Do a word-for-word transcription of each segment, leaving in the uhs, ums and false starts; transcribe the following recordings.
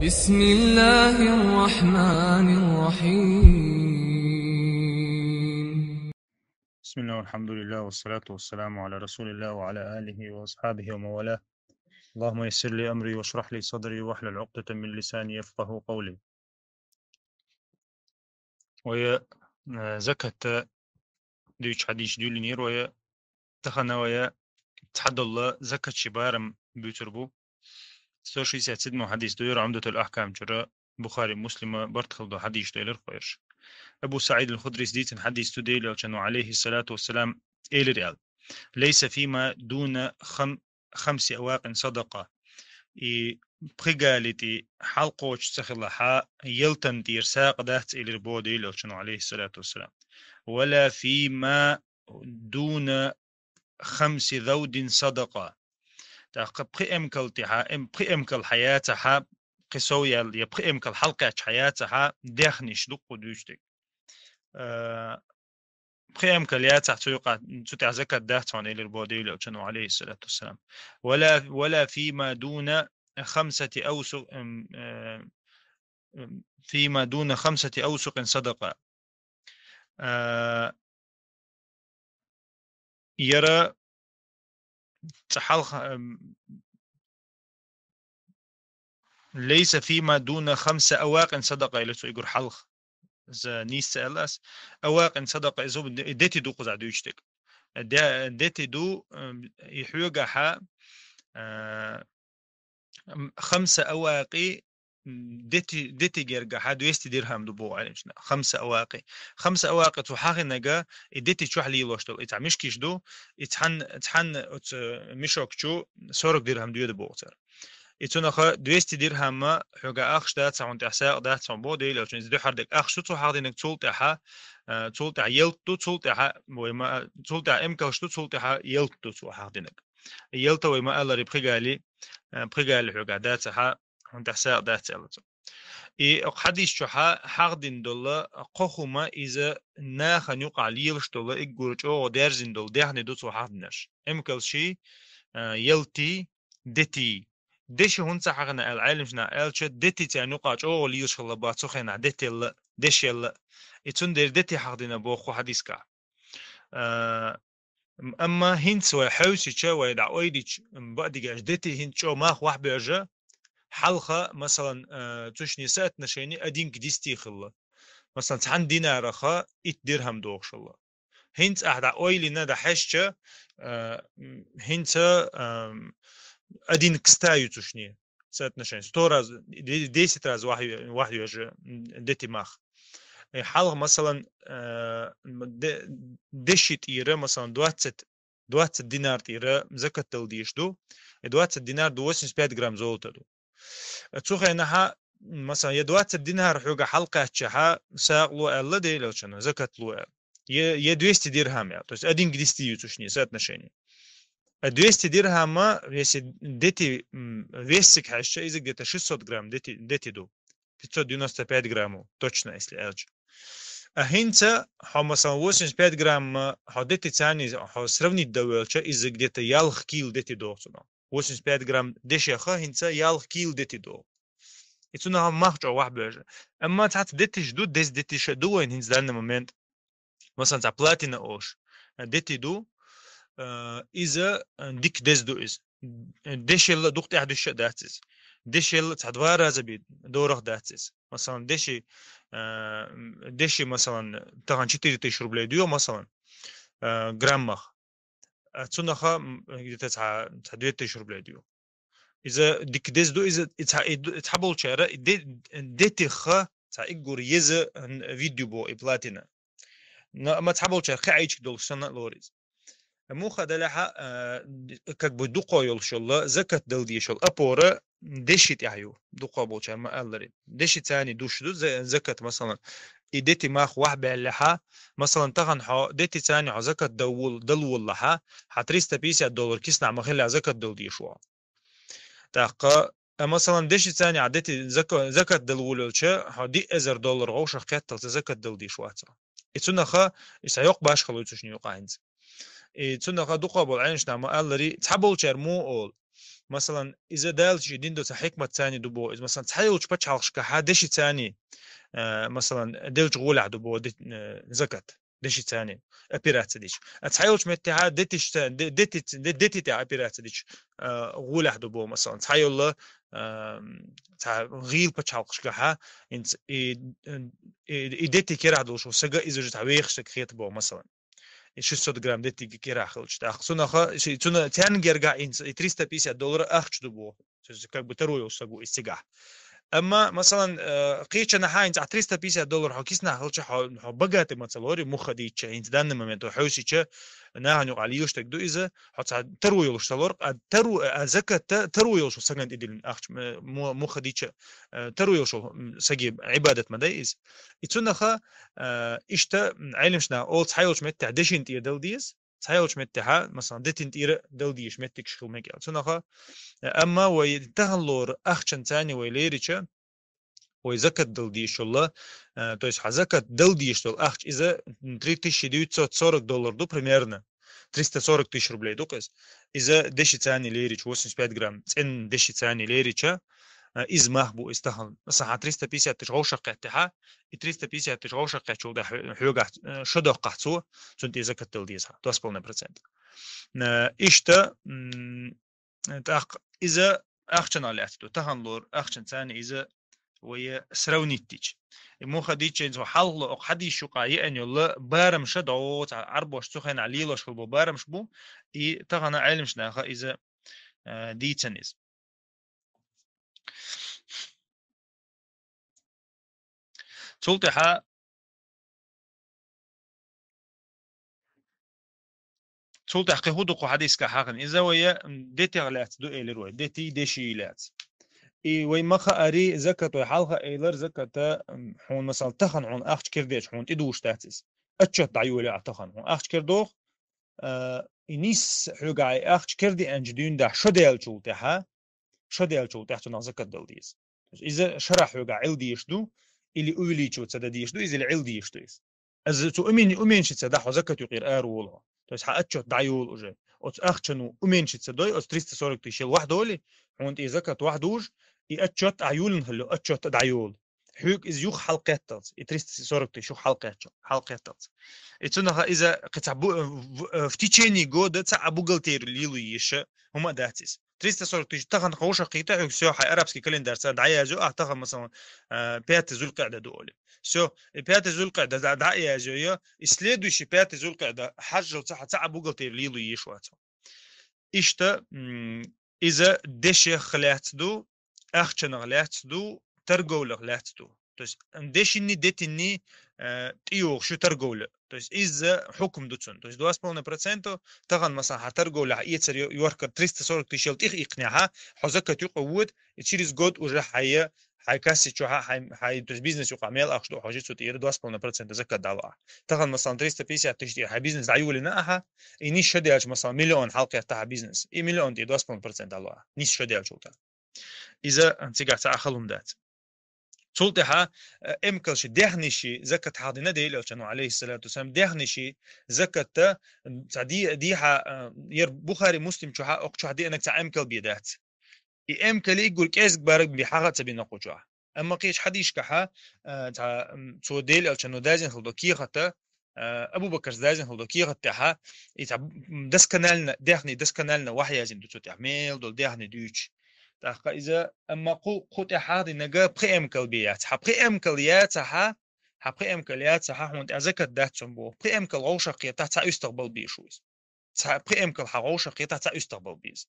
بسم الله الرحمن الرحيم. بسم الله والحمد لله والصلاة والسلام على رسول الله وعلى آله وأصحابه ومن والاه. اللهم يسر لي أمري واشرح لي صدري واحلل عقدة من لساني يفقه قولي. Вай, э, закат дуьйцу хьадисаш дуьйлинера вай, тахан вай цхьадолу закатчийн барам буьйцур бу. Сто шестьдесят седьмой хьадис ду хӀара Умдатул Ахкам чуьра, Бухари, Муслима барт хилла долу хьадисаш ду элира кхойраш. Абу СаӀид ал-Худрис дийцина хьадис ду, Делан Элчано, алейхиссалату вассалам, элира аьлла: «Лейса фима дуна хам-, хамси авакъин садакъа». И пхи гали тӀе хьалкхочуш ца хилахь, ялтан тӀера сагӀа дац, элира боху Делан Элчано, алейхиссалату вассалам. «Вала фима дуна хамси завдин садакъа». ТӀаккха пхи эмкал тӀехьа, эм-, пхи эмкал хьан яцахьа, кхин сов яьлла, я пхи эмкал хьалакхаьчча хьан яцахьа, даьхнаш ду кху дуьйцу дерг. Э, пхи эмкал яцахь, цу юкъа, цу тӀехь закат дац хьуна, элира боху Делан Элчано, алейхиссалату вассалам. «Вала, вала фима дуна хамсати авсу-, эм, э, эм, фима дуна хамсати авсукъин садакъа». Э, яра цхьа хьалха, эм, «Лейса фима дуна хамса авакъин садакъа», элира цо, и гур хьалха. Иза нийса ца аьлла ас. Авакъин садакъа, иза де-, дети ду кхузахь дуьйцу дерг. Де-, дети ду, эм, и хьоьгахьа, э, м, хамса авакъи, м, дети, дети гергахьа двести дирхам ду боху Ӏеламнаха. Хамса авакъи. Хамса авакъи цу хьахинага, и дети чохь лелош долу. И цхьа мишкаш ду, и цхьан, цхьан оцу мешок чу сорок дирхам доьду боху цара. И цунаха двести дирхамма хьоьга ахча дац хьуна, тӀехь сагӀа дац хьуна боху Делан Элчано. Иза дуьххьара дерг ахча ду цо хьахдинарг, цул тӀаьхьа, э, цул тӀаьхьа ялта ду, цул тӀаьхьа, вай ма-, цул тӀаьхьа эмкалш ду, цул тӀаьхьа ялта ду цо хьахдинарг. Ялта вай ма-аллара пхи гали, э, пхи гали хьоьга дацахьа, хьуна тӀехь сагӀа дац аьлла цо. И хьадис чохьа хьахдина долу кхо хӀума иза нахана юкъахь лелаш долу, иггур чӀогӀа даьржина долу даьхни ду цо хьахдинарш. Эмкалший, э, ялтий, детий. Деши хӀунда ца хьахина аьлла Ӏеламнаха аьлча, дети царна юкъахь чӀогӀа лелаш хилла бац цу хенахь, детелла, дешелла. И цундела дети хьахдина боху хьадискахь. А, м-, амма хӀинца вай хьаьвсича, вай дӀа ойдича, м, баъдигаш дети хӀинца чӀогӀа мах вахь боьжа, хьалха, масалан, а, цуьшний соотношение один к десяти хилла. Масалан, цхьана динараха итт дирхам дохуш хилла. ХӀинца ахь дӀа ойлина, дӀа хьаьжча, а, м, хӀинца, ам, один к ста ю цуьшний соотношение. Сто раз, де-, десять раз вахь-, вахь йожа, м, дети мах. Э, хьалха, масалан, а, м, де-, деши тӀера, масалан, двадцать, двадцать динар тӀера закат дала дезаш ду. И двадцать динар ду восемьдесят пять грамм золото ду. Цу хенахьа, масалан, я двадцать динар хьоьга хьалакхаьччахьа, сагӀа ло аьлла Делан Элчано, закат ло аьлла. Я, я двести дирхам аьлла, то есть один к десяти ю цуьшний соотношение. А двести дирхама, если дети, м, весиг хьаьжча, иза где-то шестьсот грамм дети, дети ду. Пятьсот девяносто пять граммов, точно, если аьлча. А хӀинца, хьо, масалан, восемьдесят пять грамма, хьо дети царни, хьо сравнить дан велча, иза где-то ялх кил дети доху цунах. Восемьдесят пять грамм дешеха хӀинца ялх кил дети доху. И цунах мах чӀогӀа вахь боьжа. Амма цхьацца детиш ду, деза детиш а ду вайн хӀинца данный момент. Масалан, цхьа платина олуш дети ду, а, иза, а, дика деза ду иза. Дешелла дукха тӀаьхьа дуьсуш а дац иза. Дешелла цхьа два раза бен дорах дац иза. Масалан, деши, а, деши, масалан, тахана четыре тысячи рублей дуьйху, масалан, а, граммах. А цунаха, м, где-то цхьа, цхьа две тысячи рублей дуьйху. Иза дика деза ду, иза, и цхьа, и ду, и цхьаболчара, и де-, детиха цхьа иггур еза, н-, вид ю боху и платина. Но, амма цхьаболчара кхин Ӏийчиг долуш санна а лору иза. Муха делахьа, а, д-, как бы дукха йолуш йолла, закат дала дезаш йолу опора деши тӀехь ю, дукха болчара ма-аллара. Деши царни душ ду за-, закат, масалан. И дети мах вахь баьллехьа, масалан, тахана хьо дети царни хьо закат дал-, дала волалахьа, хьан триста пятьдесят доллар киснахь ма хилла закат дала дезаш ву. ТӀаккха, а, масалан, деши царни хьан дети зака-, закат дала волалча, хьо диъ эзар доллар вовшах кхетталца закат дала дезаш вац. И цунаха, и са йоккха башхало ю цуьшна юкъа хӀинца. И цунаха дукха болу Ӏеламнаха ма-аллара, цхьаболчара муха олу. масалан, иза Дала чу дин доцу хьикмат цани ду бо, иза, масалан, цхьайолчу пачхьалкхашкахьа деши цани, э, масалан, делчу гӀолехь ду бо, де-, э, закат, деши цани, операция дича. А цхьайолчу меттехьа детиш ца-, де-, дети ц-, де-, дети тӀехь операция дича, э, гӀолехь ду бо, масалан, цхьайолла, э, цхьа гӀийла пачхьалкхашкахьа, инца и, и, и дети керахь долуш ву сага иза уже цхьа вехаш сага хета бо, масалан. И шестьсот грамм деттиге керахь хилча. ТӀаккха цунаха, ши-, цуна царна гергахь инца и триста пятьдесят доллар ахча ду боху. То есть, как бы, таро йолуш сагу и цигахь. Амма, масалан, э, кхечанахьа инца триста пятьдесят доллар хьо киснахь хилча, хьо, хьо богатый ма ца лори, муха дийча, инца данный момент хьо хьовсича, нахана юкъа лелаш таг ду иза, хьо ца таро йолуш ца лор, а таро, а закатта таро йолуш саган тӀедиллина ахча, э, му-, муха дийча, э, таро йолуш, м, саги Ӏибадат ма дай иза. И цунаха, э, иштта, м, Ӏелимшна олу цхьайолчу меттехь дешин тӀера дала деза, цхьайолчу меттехьа, масалан, детин тӀера дала дезаш меттигаш хила мегар. Цунаха, э, амма вай таханлора ахчан цани вай лерича, вай закат дала дезаш йолла, э, то есть хьан закат дала дезаш долу ахча иза три тысячи девятьсот сорок доллар ду примерно. Триста сорок тысяч рублей ду-кх иза. Иза деши цани лерича, восемьдесят пять грамм, цӀен деши цани лерича, э, иза мах бу иза тахан. Масалан, хьан триста пятьдесят тысяч гӀовшах кхеттехьа, и триста пятьдесят тысяч гӀовшах кхеттачул тӀе хьоьгахь, э, шо доккхахь цо, цунна тӀе закат дала деза хьан, два с половиной процента. Э, иштта, м, тӀаккха иза ахчанах лаьцна ду. Таханлора ахчан цани иза вай сравнить дича. И муха дийча, цо хьалхало окху хьадийс юкъа еана йолла барамша догӀу, цхьа Ӏарбош цу хенахь лелош хила бо барамш бу, и тахана Ӏелимшнаха иза, э, дийцан иза. Цул тӀаьхьа, цул тӀаьхьа кхин хӀун ду кху хьадийсга хьахина? Иза вай, м, детех лаьцна ду элира вай, детий, деший лаьцна. И вай ма хаари, закат вай хьалха элира, заката, м, хьуна, масалан, тахана хьуна ахча кирдечу, хьуна тӀедугӀуш дац иза. Отчет дӀайолаехь тахана. Хьуна ахча кирдоху, а, и нисса хьоьгахь и ахча кирдианчу дуьйна дахь шо даьллачул тӀаьхьа, шо даьллачул тӀаьхьа цунах закат дала деза. Иза шарахь хьоьгахь Ӏилла дезаш ду, или увеличиваться дан дезаш ду иза, или Ӏилла дезаш ду иза. Иза цу умен-, уменьшиться дахь хьо закат юкъера ара волу. То есть хьан отчет дӀайолу уже. Оцу ахчано уменьшиться дой, оцу триста сорок тысяч вахь доли, хьуна тӀе закат вахь дуж, и отчет ахь юллина хилла, отчет дӀайолу. Хьоьга иза юха хьалкхетталц, и триста сорок тысяч юха хьалкхетча-, хьалкхетталц. И цунаха иза кхин цхьа бу-, в, в, в течение года цхьа а бухгалтерию лело еза, хӀума а дац иза. Триста сорок тысяч тахана хьо вовшах кхийтта хьоьга, всё, хьайн арабский календарь цара дӀаяздо, ахь тахана, масалан, э, пятый зулькъаӀда ду олий. Всё, и пятый зулькъаӀда дӀа-, дӀа а яздо, и следующий пятый зулькъаӀда хьажжал цхьа, цхьа а бухгалтерию лело езаш вац хьо. Иштта, м, иза дешех лаьцна ду, ахчанах лаьцна ду, торговлях лаьцна ду. То есть, м, дешинни, детинни, э, тӀейогӀуш ю торговля. То есть, иза хьукм ду цунна. То есть, два с половиной процента тахана, масалан, хьан торговлях эцар йо-, йохкар триста сорок тысяч тӀех иккхинехьа, хьо закат юкъа вода, и через год уже хьайя, хьайн касси чохьа, хьайн, хьайн, то есть, бизнес юкъа мел ахча ду хьожи, цу тӀера два с половиной процента закат дӀало ахь. Тахана, масалан, триста пятьдесят тысяч тӀера хьайн бизнес дӀайолийна ахьа, и нисса шо даьлча, масалан, миллион хьалкхетта хьан бизнес. И миллион тӀе два с половиной процент дӀало ахь. Нисса шо даьлчул тӀаьхьа. Иза цигахь цхьа а хала хӀума дац. Цул тӀаьхьа, э, эмкалши, даьхниши закат хьахдина Делан Элчано, алейхиссалату вассалам, даьхниши закатта, м, цхьа ди-, дийхьа, э, яр Бухари, Муслим чохьа, окху чохь деанаг цхьа эмкал бен дац. И эмкали гур кӀезиг бараг бен хьаха а ца бина кху чохь. Амма кхечу хьадийшкахьа, э, цхьа, м, цо Делан Элчано дазина хила до кехата, э, Абу Бакарс дазина хила до кехат тӀехьа, и цхьа, м, досконально, даьхни досконально вахь язйина ду цу тӀехь, мел долу даьхни дуьйцуш. ТӀаккха иза, амма кху, кху тӀехь хьахдинарг пхи эмкал бен яц. Хьан пхи эмкал яцахьа, хьан пхи эмкал яцахьа, хьуна тӀехь закат дац цунна боху. Пхи эмкал гӀовшах кхетахь, цхьа уьстагӀ бала безаш ву иза. Цхьа пхи эмкал хьан гӀовшах кхетахь, цхьа уьстагӀ бала беза.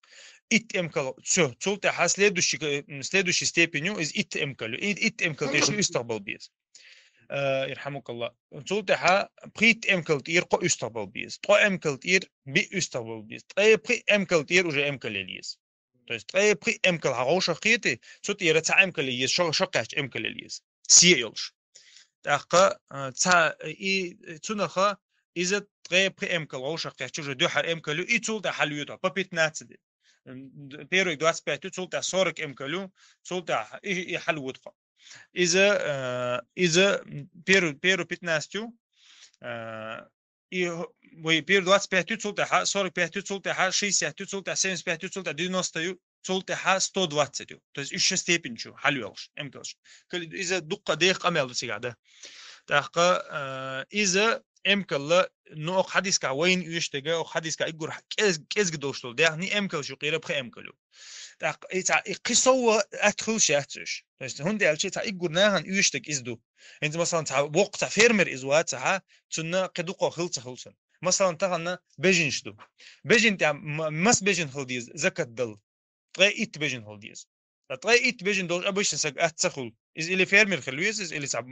Итт эмкал, всё, цул тӀехьа следующий, м, следующий степень ю, иза итт эмкал ю. И-, итт эмкал тӀе шу уьстагӀ бала беза. Э, ирхьамукалла. Цул тӀаьхьа пхийтта эмкал тӀера кхо уьстагӀ бала беза. Ткъо эмкал тӀера биъ уьстагӀ бала беза. Ткъе пхи эмкал тӀера уже эмкал яла еза. То есть ткъе пхи эмкал хьан гӀовшах кхети, цу тӀера цхьа эмкал яла еза, шо, шо кхаьчча эмкал яла еза. Се йолуш. ТӀаккха, э, цхьа, и цунаха иза ткъе пхи эмкал гӀовшах кхаьчча уже дуьххьара эмкал ю, и цул тӀаьхьа хьалвоьду, по пятнадцать. М, д-, первый двадцать пять ю, цул тӀаьхьа сорок эмкал ю, цул тӀаьхьа и, и хьалвоьду. Иза, э, иза, м, первый, первый пятнадцать ю, э, и, вай, первый двадцать пять ю, цул тӀаьхьа сорок пять ю, цул тӀаьхьа шестьдесят ю, цул тӀаьхьа семьдесят пять ю, цул тӀаьхьа девяносто ю, цул тӀехьа сто двадцать ю. То есть уьш степень чу хьалвелш, эмкалш. Кал-, иза дуккха дех къамел ду цигахь, да. ТӀаккха, э, иза эмкалла, ну, окху хьадискахь вайна уьш дега, окху хьадискахь иггур кӀез-, кӀезга долуш долу дехни эмкалш ю, кхера пхи эмкал ю. ТӀаккха и цхьа, и кхин сов атта хуьлуш яц уьш. То есть, хӀунда аьлча цхьа иггур нахана уьш дега иза ду. ХӀинца, масалан, цхьа воккха цхьа фермер иза вацахьа, цунна кхин дукха хила ца хуьлу цунна. Масалан, тахана беженаш ду. Бежен тӀехь м-, мас бежен хила деза закат дала? Ткъе итт бежен хила деза. Ткъе итт бежен долуш обычно саг атта ца хуьлу. Иза или фермер хила веза иза, или цхьа,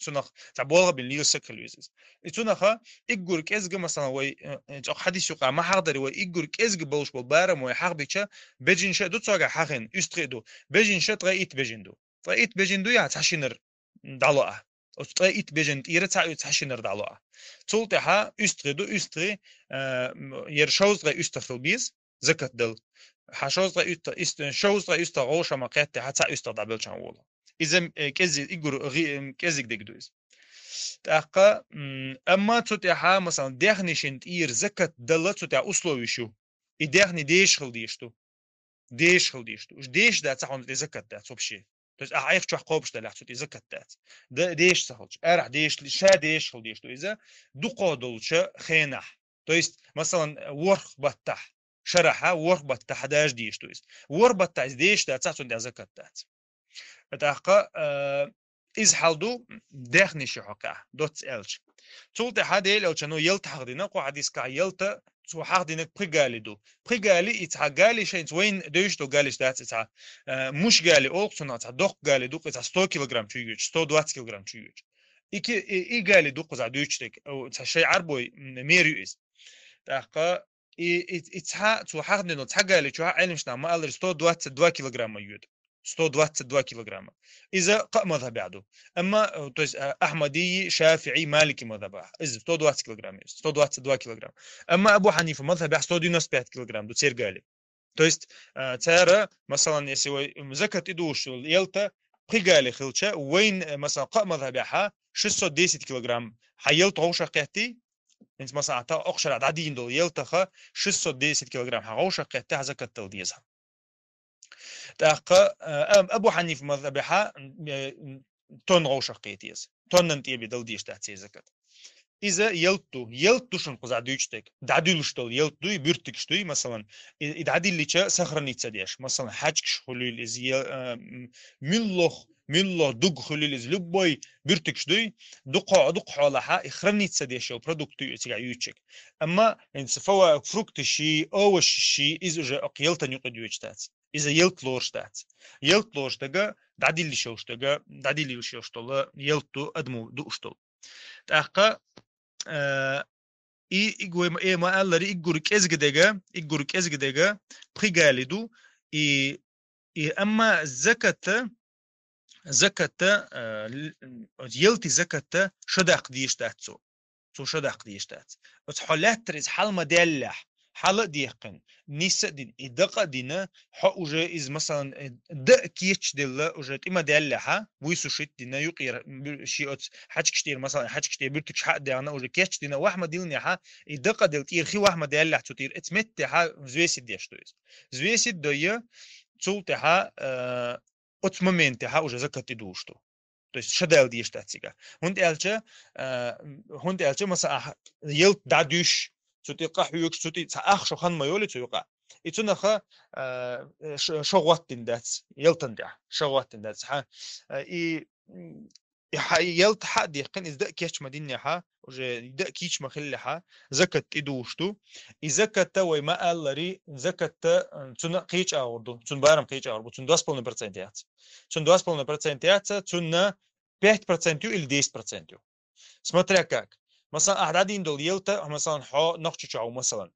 цунах цхьа болх бина лела саг хила веза иза. И цунаха иггур кӀезга, масалан, вай, э, э, цӀокъ хьадис юкъа ма хьахдари, вай иггур кӀезга болуш болу барам вай хьахбича, бежен ша ду цогахь хьахийна, уьстагӀий ду. Бежен ша ткъе итт бежен ду. Ткъе итт бежен ду, я цхьа шинар дӀало а. Оцу ткъе итт бежен тӀера цхьа, цхьа шинар дӀало а. Цул тӀаьхьа уьстагӀий ду, уьстагӀий, э, м, яра шовзткъе уьстагӀ хила беза, закат дала. Хьан шовзткъе уьстагӀ, уьст-, шовзткъе уьстагӀ гӀовша ма кхетта, хьан цхьа уьстагӀ дӀабелча хьан вола. Иза, э, кӀези-, иггур гӀи-, м, кӀезиг дег ду иза. ТӀаккха, м, амма цу тӀаьхьа, масалан, дехнийн тӀера закат дала цу тӀаьхьа условиш ю. И дехний дезаш хила дезаш ду. Дезаш хила дезаш ду. Уьш дезаш дац, хьуна тӀе закат дац вообще. То есть, ахь айхьа чохь кхобуш далахь, цу тӀе закат дац. Д-, дезаш ца хилча, арахь дезаш, ша дезаш хила дезаш ду иза, дукхо долчу хенахь. То есть, масалан, ворхӀ баттахь, шарахьа, ворхӀ баттахьа дажа дезаш ду иза. ВорхӀ баттахь иза дезаш дац, цунна тӀе закат дац. ТӀаккха, э, иза хьал ду, дехнийн ши хьокъехь, доцца аьлча. Цул тӀаьхьа Дела аьлча, ну, ялта хьахдина, кху хьадискахь ялта, цо хьахдинарг пхи гали ду. Пхи гали, и цхьа гали шайца вайна девзаш долу галиш дац, и цхьа, э, муш гали олу цунах, цхьа доккха гали ду, и цхьа сто килограмм чу йоьдуш, сто двадцать килограмм чу йоьдуш. И ки-, и, и гали ду кхузахь дуьйцуш дерг, о, цхьа шайн Ӏарбой, м, мер ю иза. ТӀаккха и, и, и цхьа, цо хьахдина цхьа гали чохь Ӏеламнаха ма-аллара сто двадцать два килограмма йоьду. Сто двадцать два килограмма. Иза кхаа мазхабехь ду. Амма, э, то есть, э, Ахьмадий, ШафиӀий, Маликий мазхабехь. Иза сто двадцать килограмм ю, сто двадцать два килограмм. Амма Абу Хьанифа мазхабехь сто девяносто пять килограмм ду церан гали. То есть, э, цара, масалан, если вай, м, закат тӀедугӀуш йолу ялта пхи гали хилча, вайн, э, масалан, кхаа мазхабехьа шестьсот десять килограмм хьан ялта гӀовшах кхетти, хӀинца, масалан, та окху шарахь дӀадийна долу ялтаха шестьсот десять килограмм хьан гӀовшах кхетти, хьан закат дала деза. ТӀаккха, э, Абу Хьанифа мазхабехьа, э, тонна гӀовшах кхетти иза. Тоннан тӀе бен дала дезаш дац церан закат. Иза ялта ду. Ялта ду шуна кхузахь дуьйцуш дерг. ДӀадуьллуш долу ялта дуй, буьртигаш дуй, масалан, и, и дӀадиллича сохранить ца деш. Масалан, хьаьжкӀаш хуьлийла иза, я-, э, м, муьлхха, муьлхха дуг хуьлийла иза, любой буьртигаш дуй, дукха, дукха хьолахьа, и хранить ца деш йолу продукт ю и цигахь юьйцург. Амма хӀинца фава-, фрукташ ши, овощаш ши, иза уже окху ялтан юкъа доьдуш дац. Иза ялта лоруш дац. Ялта лоруш дага, дӀадиллиш йолуш дага, дӀадиллиш йолуш долу ялта ду адамо дууш долу. ТӀаккха, э, и, и гой-, э, ма-аллара, иггур кӀезга дега, иггур кӀезга дега пхи гали ду, и, и амма закатта, закатта, э, л-, ялти закатта шо даккха дезаш дац цо. Цо шо даккха дезаш дац. Оцу хьо лаьттара иза хьала ма-даьллехь, хьала а дехкина, нис а дина, и дакъа а дина, хьо уже иза, масалан, э, дан а кечделла, уже тӀе ма-даьллехьа, вуй сушить дина, юкъера, бу-, ши оцу хьаьжкӀаш тӀера, масалан, хьаьжкӀаш тӀера буьртигаш хьа а даьхна, уже кечдина, ваьхьа ма-диллинехьа, и дакъа делла тӀера хи ваьхьа ма-даьллехь, цу тӀера эца меттехьа взвесить деш ду иза. Взвесить дойя, цул тӀаьхьа, э, оцу моментехьа уже закат тӀедугӀуш ду. То есть шо дала дезаш дац цигахь. ХӀунда аьлча, э, хӀунда аьлча, масалан, ахь ялта дӀадуьйш, цу тӀе къахьоьгуш, цу тӀе цхьа ах шо хан ма йолий цу юкъа. И цунаха, э, ш-, шо гӀоттина дац, ялтан тӀехь, шо гӀоттина дац. Хьа, э, и, м, и хьа, и ялта хьа а дехкина, иза дан а кеч ма-диннехьа, уже дан а кийча ма-хиллехьа, закат тӀедугӀуш ду. И закатта вай ма-аллара, закатта, э, цунна кхеча агӀор ду, цунна барам кхеча агӀор бу, цунна два с половиной процента яц. Цунна два с половиной процента яц, цунна пять процентов ю или десять процентов ю. Смотря как. Масалан, ахь дӀадийна долу ялта, масалан, хьо Нохчийчохь ву, масалан.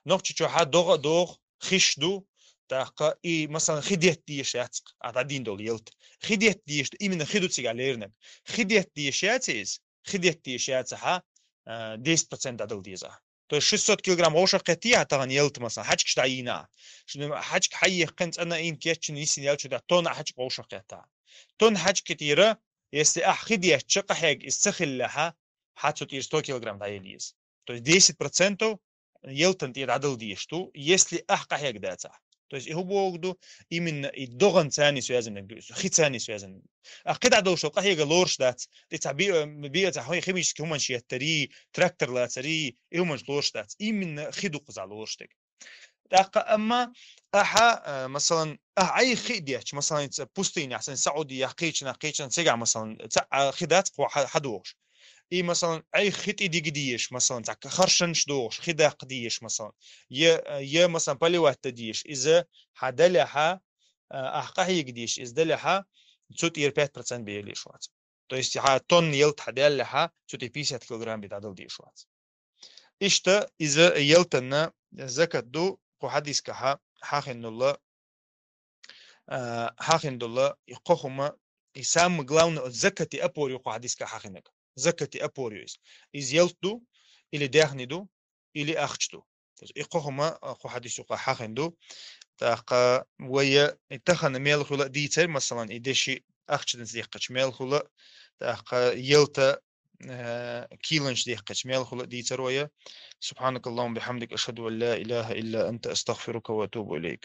Нохчийчохьа догӀа а догӀу, хиш ду, тӀаккха и, масалан, хи детта дезаш яц ахь дӀадийна долу ялта. Хи детта дезаш ду, именно хи ду цигахь леринарг. Хи детта дезаш яц иза, хи детта дезаш яцахьа, а, десять процент дӀадала деза. То есть шестьсот килограмм вовшах кхетти ахь тахана ялта, масалан, хьаьжкӀаш дӀайийна ахь. Ш-, хьаьжкӀа хьайихкина, цӀанъийна, кечйина, йисина яьлча, тонна хьаьжкӀа вовшах кхетта ахь. Тонна хьаьжкӀа тӀера, если ахь хи деттача къахьега иза ца хиллехьа, хьан цу тӀера сто килограмм дӀаяла еза. То есть десять процентов ялтан тӀера дӀадала дезаш ду, если ахь къахьега дацахь. То есть и хӀу боху ду, именно и догӀан царни связанный ду, хи царни связанный. А кхидӀа долуш къахьега лоруш дац. ТӀе цхьа би-, биа цхьа химический хӀуманаш еттари, трактор лацари, и хӀуманаш лоруш дац. Именно хи ду кхузахь лоруш дерг. ТӀаккха амма ахьа, а, масалан, ахьа Ӏайха хи дечу, масалан, ца пустыня, ахьа сан Саудия, кхечана, кхечана, цигахь, масалан, ца, а, хи дац, кхо хьа-, хьадогӀуш. И, масалан, Ӏайха хи тӀе дига дезаш, масалан, цхьа харшанаш догӀуш, хи даккха дезаш, масалан. Я, я, масалан, поливать дан дезаш, иза хьан далехьа, а, ахьа къахьега дезаш, иза далехьа, цу тӀера пять процент бе ялийш вац. То есть хьан тонна ялта хьан далехьа, цу тӀе пятьдесят килограмм бе дӀадала дезаш вац. Иштта иза ялтанна закат ду, кху хьадискахьа хьахиндулла, а, хьахиндулла, и кхо хӀума, и самое главное, закати опор ю кху хьадиска хьахинаг. Закати опор ю иза. Иза ялт ду, или дехни ду, или ахча ду. То есть и кхо хӀума, а, кху хьадис юкъа хьахин ду. ТӀаккха вая и тахана мел хуьла дийцар, масалан, и деши ахча динца дехкача мел хуьла, тӀаккха ялта, э, киланаш дехкача мел хуьла дийцар вая. سبحانك اللهم وبحمدك، أشهد أن لا إله إلا أنت، أستغفرك وأتوب إليك.